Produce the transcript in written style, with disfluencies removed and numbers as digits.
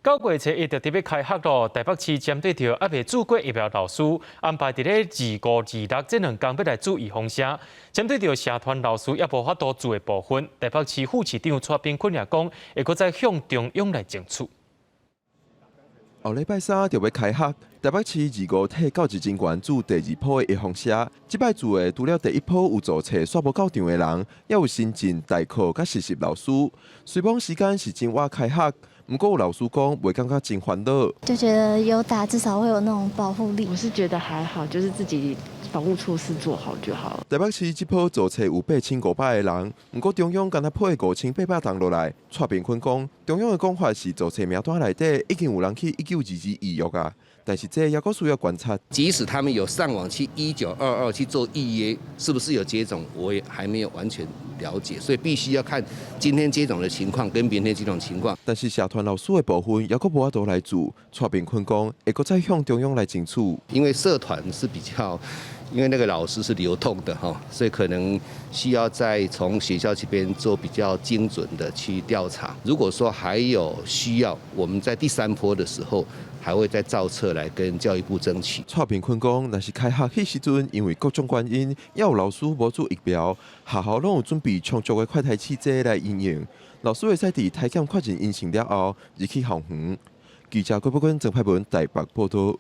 9月初一就欲開學囉，台北市針對著猶未注過疫苗老師，安排佇咧二五二六這兩工欲來注預防針。針對著社團老師猶無法度注的部分，台北市副市長蔡炳坤也講，會閣再向中央來爭取。後禮拜三就欲開學，台北市二五替教職人員注第二波的預防針。這擺注的除了第一波有做冊煞無到場的人，也有新進代課佮實習老師。雖罔時間是真晚開學，毋過有老師講，袂感覺真煩惱。就覺得有打至少會有那種保護力。我是覺得還好，就是自己防護措施做好就好了。台北市這波做冊有8500個人，毋過中央干焦批5800筒落來。蔡炳坤講，中央的講法是做冊名單內底已經有人去1922預約啊，但是這猶閣需要觀察。即使他們有上網去1922去做預約，是不是有接種，我也還沒有完全了解，所以必須要看今天接種的情況跟明天接種情況。但是社團老師的部分猶閣無法度來注，蔡炳坤講會閣再向中央來爭取。因為社團是比較，因為那個老師是流動的哈，所以可能需要再從學校這邊做比較精準的去調查。如果說還有需要，我們在第三波的時候，還會再造冊來跟教育部爭取。蔡炳坤講，若是開學彼時陣，因為各種原因，猶有老師無注疫苗，學校攏有準備充足的快篩試劑來因應。老師會使佇篩檢確認陰性了後，入去校園。記者郭寶君、曾派文台北報道。